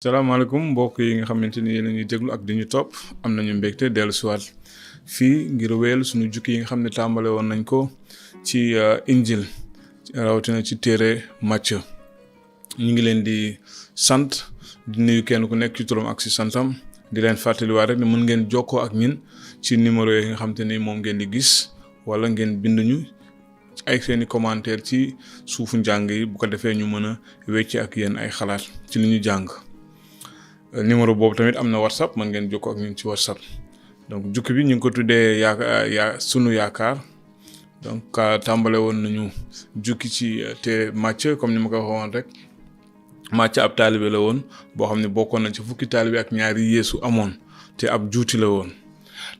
salaamaaleykum mbokk yi nga xamante ni yéen a ngi déglu ak di ñu topp am nañu mbégte dellu siwaat fii ngir wéyal suñu jukki yi nga xam ne tàmbale woon nañ ko ci injil rawatina ci téere Macë. ñu ngi leen di sant di nuyu kenn ku nekk ci turam ak si santam di leen fàttaliwaat rek ne mën ngeen jokkoo ak ñin ci numéro yi nga xamante ni moom ngeen di gis wala ngeen bind ñu ay seeni commentaire ci suufu njàng yi bu ko defee ñu mën a wecc ak yéen ay xalaat ci li ñu jàng. numéro boobu tamit am na whatsapp mën ngeen jokkoo ak ñun ci whatsapp donc jukki bi ñu ngi ko tuddee sunu yaakaar donc tàmbale woon nañu jukki ci te Macë comme ni ma ko waxoon rek Macë ab taalibe la woon boo xam ne bokkoon na ci fukki taalibe ak ñaari Yeesu amoon te ab juuti la woon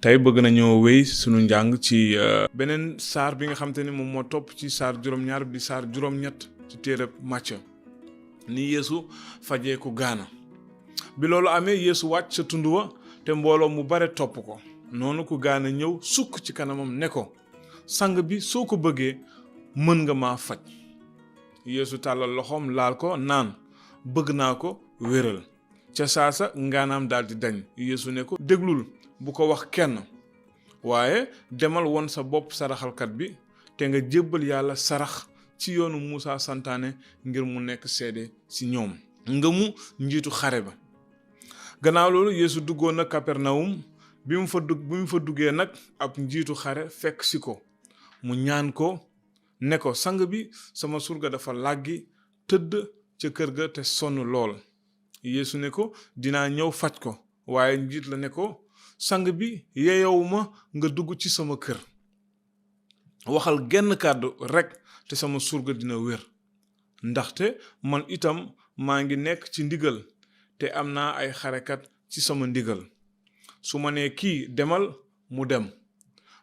tey bëgg nañoo wéy sunu njàng ci beneen saar bi nga xam te ni moom moo topp ci saar juróom-ñaar bi di saar juróom-ñett ci téere Macë ni Yeesu fajee ku gaana bi loolu amee Yeesu wàcc sa tund wa te mbooloo mu bare topp ko noonu ku gaana ñëw sukk ci kanamam ne ko sang bi soo ko bëggee mën nga maa faj Yeesu tàllal loxoom laal ko naan bëgg naa ko wéral ca saasa ngaanaam daldi dañ Yeesu ne ko déglul bu ko wax kenn waaye demal won sa bopp saraxalkat bi te nga jébbal yàlla sarax ci yoonu Muusaa santaane ngir mu nekk seede ci ñoom nga mu njiitu xare ba. gannaaw loolu Yeesu duggoon na Kapernawum bi mu fa duggee nag ab njiitu xare fekk si ko mu ñaan ko ne ko sang bi sama surga dafa làggi tëdd ca kër ga te sonn lool Yeesu ne ko dinaa ñëw faj ko waaye njiit la ne ko sang bi yeyowuma nga dugg ci sama kër waxal genn kàddu rekk te sama surga dina wér ndaxte man itam maa ngi nekk ci ndigal te am naa ay xarekat ci sama ndigal su ma nee kii demal mu dem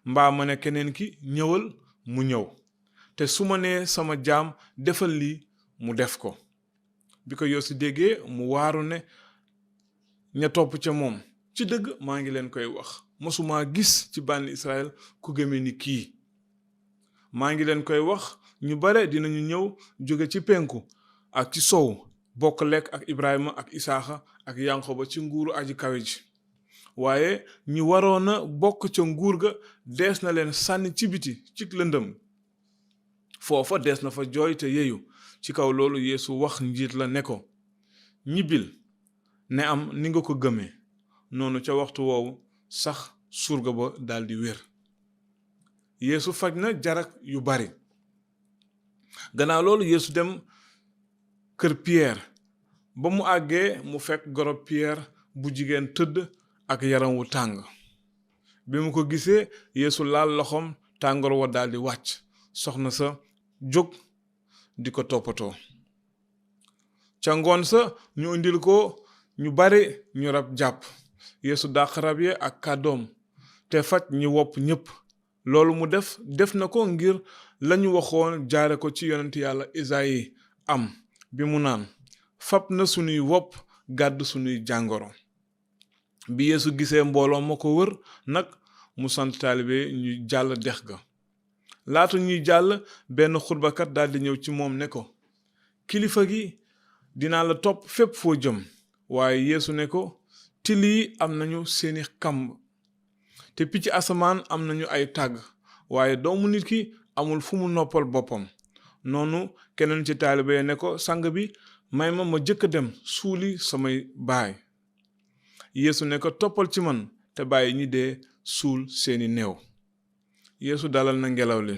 mbaa ma ne keneen ki ñëwal mu ñëw te su ma nee sama jaam defal lii mu def ko bi ko Yeesu déggee mu waaru ne ña topp ca moom ci dëgg maa ngi leen koy wax mosuma gis ci bànni Israël ku gëme ni kii maa ngi leen koy wax ñu bare dinañu ñëw jóge ci penku ak ci sow bokk lekk ak Ibrahima ak Isaaxa ak Yankoba ci nguuru aji kawe ji waaye ñi waroon a bokk ca nguur ga dees na leen sànni ci biti ci lëndëm foofa dees na fa jooy te yeyu ci kaw loolu Yeesu wax njiit la ne ko ñibbil ne am ni nga ko gëmee noonu ca waxtu woowu sax surga ba daldi wér Yeesu faj na jarak yu bari gannaaw loolu Yeesu dem kër Pierre ba mu àggee mu fekk gorob Pierre bu jigéen tëdd ak yaram wu tàng bi mu ko gisee Yeesu laal loxoom tàngoor wa daldi wàcc soxna sa jóg di ko toppatoo ca ngoon sa ñu indil ko ñu bari ñu rab jàpp Yeesu dàq rab ya ak kàddoom te faj ñi wopp ñépp loolu mu def na ko ngir lañu waxoon jaare ko ci yonent yàlla Esayi am bi mu naan fab na sunuy wopp gàddu sunuy jàngoro bi Yeesu gisee mbooloo ma ko wër nag mu sant taalibe ñu jàll dex ga laata ñuy jàll benn xutbakat daldi ñëw ci moom ne ko kilifa gi dinaa la topp fépp foo jëm waaye Yeesu ne ko till yi am nañu seeni kamb te picc asamaan am nañu ay tàgg waaye doomu nit ki amul fu mu noppal boppam noonu keneen ci taalibe ne ko sang bi may ma jëkk dem suuli samay baay Yeesu ne ko toppal ci man te bàyyi ñi dee suul seeni néew Yeesu dalal na ngelaw li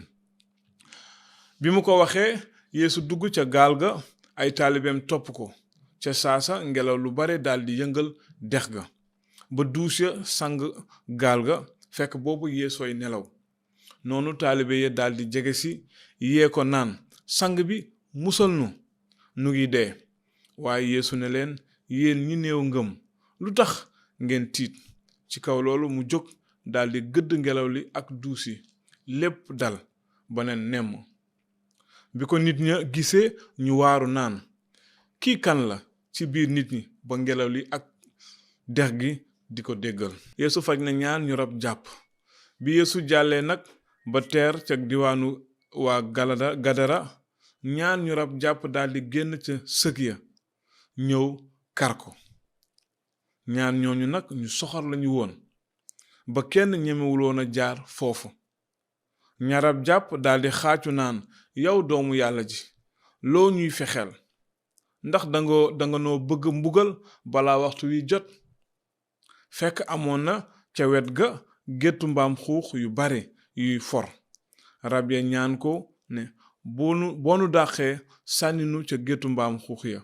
bi mu ko waxee Yeesu dugg ca gaal ga ay taalibeem topp ko ca saasa ngelaw lu bare daldi yëngal dex ga ba duus ya sang gaal ga fekk boobu Yeesooy nelaw noonu taalibe ya daldi jege si yee ko naan sang bi musal nu ngi dee waaye Yeesu ne leen yéen ñi néew ngëm lu tax ngeen tiit ci kaw loolu mu jóg daldi gëdd ngelaw li ak duus yi lépp dal ba ne nemm bi ko nit ña gisee ñu waaru naan kii kan la ci biir nit ñi ba ngelaw li ak dex gi di ko déggal Yeesu faj na ñaar ñu rab jàpp bi Yeesu jàllee nag ba teer ca diwaanu waa Gadara ñaan ñu rab jàpp daldi génn ca sëg ya ñëw kar ko ñaar ñooñu nag ñu soxor lañu woon ba kenn ñemewuloon a jaar foofu. ñarab jàpp daldi xaacu naan yow doomu yàlla ji loo ñuy fexeel ndax danga noo bëgg mbugal balaa waxtu wi jot. fekk amoon na ca wet ga géttu mbaam xuux yu bare yuy for. rab ya ñaan ko ne boonu dàqee sànninu ca géttu mbaam xuux ya.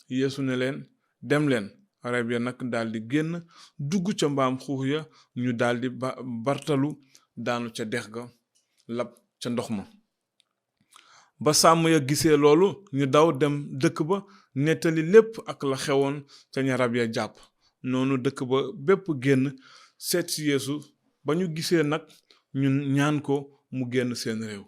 Yeesu ne leen dem leen. rab ya nag daldi génn dugg ca mbaam xuux ya ñu daldi bartalu daanu ca dex ga lab ca ndox ma. ba sàmm ya gisee loolu ñu daw dem dëkk ba nettali lépp ak la xewoon ca ña rab ya jàpp. noonu dëkk ba bépp génn seet si Yeesu. ba ñu gisee nag ñun ñaan ko mu génn seen réew.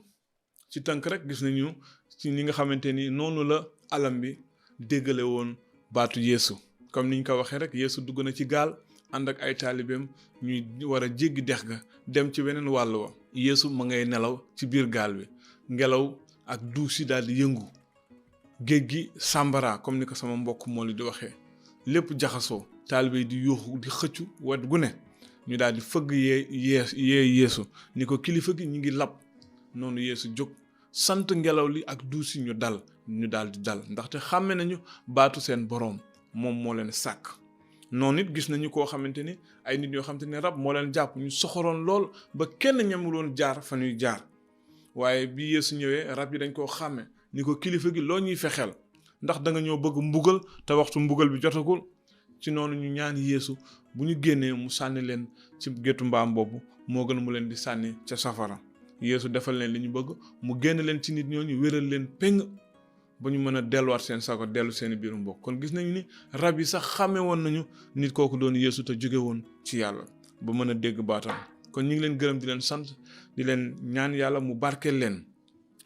ci tënk rek gis nañu ci ni nga xamante ni noonu la alam bi déggale woon baatu Yeesu. comme niñ ko waxee rek Yeesu dugg na ci gaal ànd ak ay taalibeem ñuy war a jéggi dex ga dem ci weneen wàll wa. Yeesu ma ngay nelaw ci biir gaal bi. ngelaw ak duus yi daal di yëngu. géej gi sàmbara comme ni ko sama mbokk moo li di waxee. lépp jaxasoo. taalibe yi di yuuxu di xëccu wet gu ne. ñu daal di fëgg yee Yeesu ni ko kilifa gi ñu ngi lab. noonu Yeesu jóg sant ngelaw li ak duus yi ñu dal ndaxte xàmme nañu baatu seen boroom moom moo leen sàkk. noonu it gis nañu koo xamante ni ay nit yoo xamante ni rab moo leen jàpp ñu soxoroon lool ba kenn ñamuloon jaar fa ñuy jaar. waaye bi Yeesu ñëwee rab yi dañ koo xàmme ni ko kilifa gi loo ñuy fexeel ndax danga ñoo bëgg mbugal te waxtu mbugal bi jotagul. ci noonu ñu ñaan Yeesu bu ñu génnee mu sànni leen ci géttu mbaam boobu moo gën mu leen di sànni ca safara. Yeesu defal leen li ñu bëgg mu génn leen ci nit ñooñu wéral leen péng ba ñu mën a delluwaat seen sago dellu seeni biiru mbokk. kon gis nañu ni rab yi sax xàmme woon nañu nit kooku doon Yeesu te jóge woon ci yàlla ba mën a dégg baatam. kon ñu ngi leen gërëm di leen sant di leen ñaan yàlla mu barkeel leen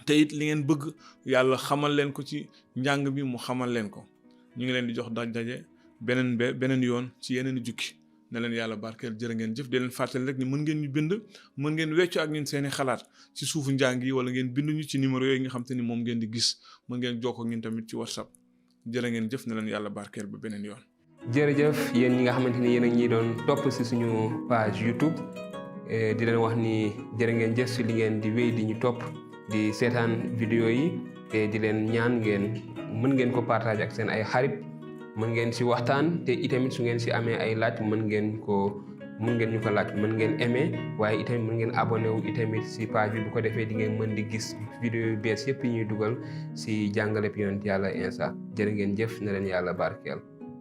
te it li ngeen bëgg yàlla xamal leen ko ci njàng bi mu xamal leen ko. ñu ngi leen di jox daje beneen yoon ci yeneen jukki. ne leen yàlla barkeel jërë ngeen jëf. di leen fàttali rek ni mën ngeen ñu bind mën ngeen weccu ak ñun seeni xalaat ci suufu njàng yi wala ngeen bind ñu ci numéro yooyu nga xam te ni moom ngeen di gis. mën ngeen jokkoo ak ñun tamit ci WhatsApp. jërë ngeen jëf ne leen yàlla barkeel ba beneen yoon. jërëjëf yéen ñi nga xamante ni yéen a ñi doon topp si suñu page YouTube di leen wax ni jërë ngeen jëf si li ngeen di wéy di ñu topp di seetaan vidéo yi te di leen ñaan mën ngeen ko partager ak seen ay xarit. mën ngeen si waxtaan te itamit su ngeen si amee ay laaj mën ngeen ñu ko laaj mën ngeen aimer waaye itamit mën ngeen abonné wu itamit si page bi bu ko defee di ngeen mën di gis vidéo yu bees yëpp yi ñuy dugal si jàngale yonent yàlla Insa. jërë ngeen jëf na leen yàlla barkeel.